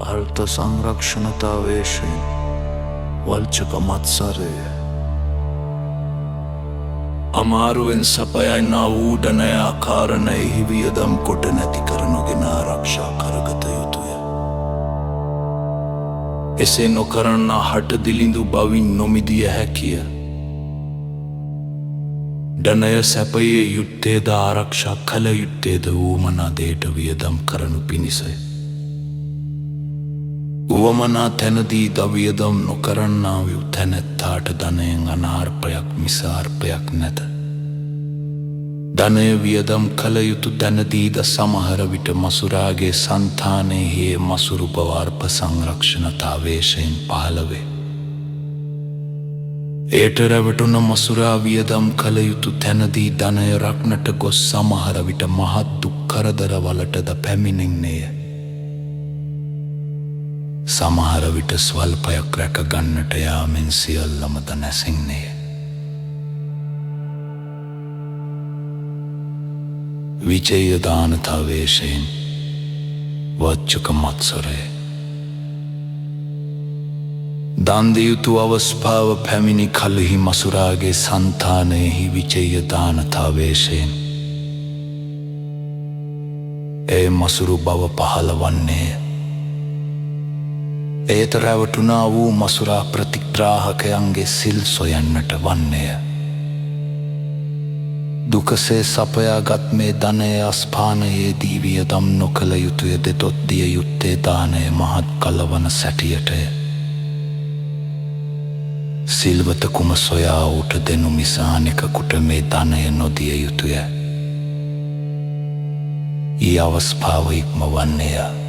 අර්ථ සංරක්ෂණතාවේශයෙන් වංචක මත්සරය. අමාරුවෙන් සපයන්නා වූ ධනය අකාරණයෙහි වියදම් කොට නැති කර නොගෙන ආරක්ෂා කරගත යුතුය. එසේ නොකරන්නා හට දිලිඳු බවින් නොමිදිය හැකිය. ධනය සැපයේ යුත්තේද ආරක්ෂා කළ යුත්තේද වුවමනා දෙයට වියදම් කරනු පිණිසය. වුවමනා තැනදී ද වියදම් නොකරන්නා වූ තැනැත්තාට ධනයෙන් අනාර්පයක් මිස අර්පයක් නැත. ධනය වියදම් කළ යුතු තැනදී ද සමහර විට මසුරාගේ සන්තානයෙහි මසුරු බව අර්ප සංරක්ෂණතාවේශයෙන් පහළ වේ. එයට රැවටුන මසුරා වියදම් කළ යුතු තැනදී ධනය රක්නට ගොස් සමහර විට මහත් දුක් කරදර වලටද පැමිණෙන්නේය. සමහර විට ස්වල්පයක් රැක ගන්නට යාමෙන් සියල්ලම ද නැසෙන්නේය. විජය දානතාවේශයෙන් වච්චක මත්සරය. දන් දිය යුතු අවස්ථාව පැමිණි කලෙහි මසුරාගේ සන්තානයෙහි විජය දානතාවේශයෙන් ඒ මසුරු බව පහළ වන්නේය. එයට රැවටුණා වූ මසුරා ප්‍රතිග්‍රාහකයන්ගේ සිල් සොයන්නට වන්නේය. දුකසේ සපයාගත් මේ ධනය අස්පානයේදී වියදම් නොකළ යුතුය දෙතොත් දිය යුත්තේ දානය මහත් කලවන සැටියටය. සිල්වතකුම සොයා ඌට දෙනු මිස අනෙකකුට මේ ධනය නොදිය යුතුය. ඊ අවස්ථාව ඉක්මවන්නේය.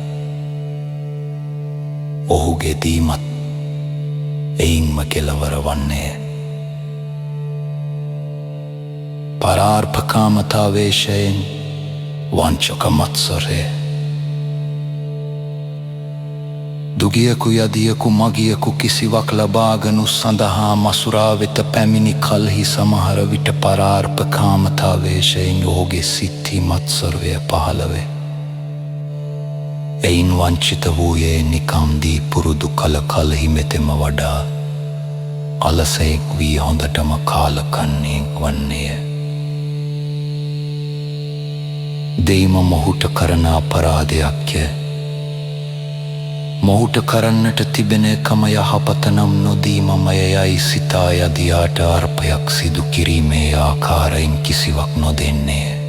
ඔහුගේ දීමත් එයින්ම කෙලවර වන්නේය. පරාර්පකාමතාවේශයෙන් වංචක මත්සරය. දුගියකු යදියකු මගියකු කිසිවක් ලබාගනු සඳහා මසුරා වෙත පැමිණි කල්හි සමහර විට පරාර්පකාමතාවේශයෙන් ඔහුගේ සිත්හි මත්සරය පහළ වේ. එයින් වංචිත වූයේ නිකම් දී පුරුදු කළ කල්හි මෙතෙම වඩා අලසයෙක් වී හොඳටම කාලකන්ණියෙක් වන්නේය. දීම මොහුට කරන අපරාධයක්ය. මොහුට කරන්නට තිබෙන එකම යහපත නම් නොදීමමය යයි සිතා යදියාට අර්පයක් සිදු කිරීමේ ආකාරයෙන් කිසිවක් නොදෙන්නේය.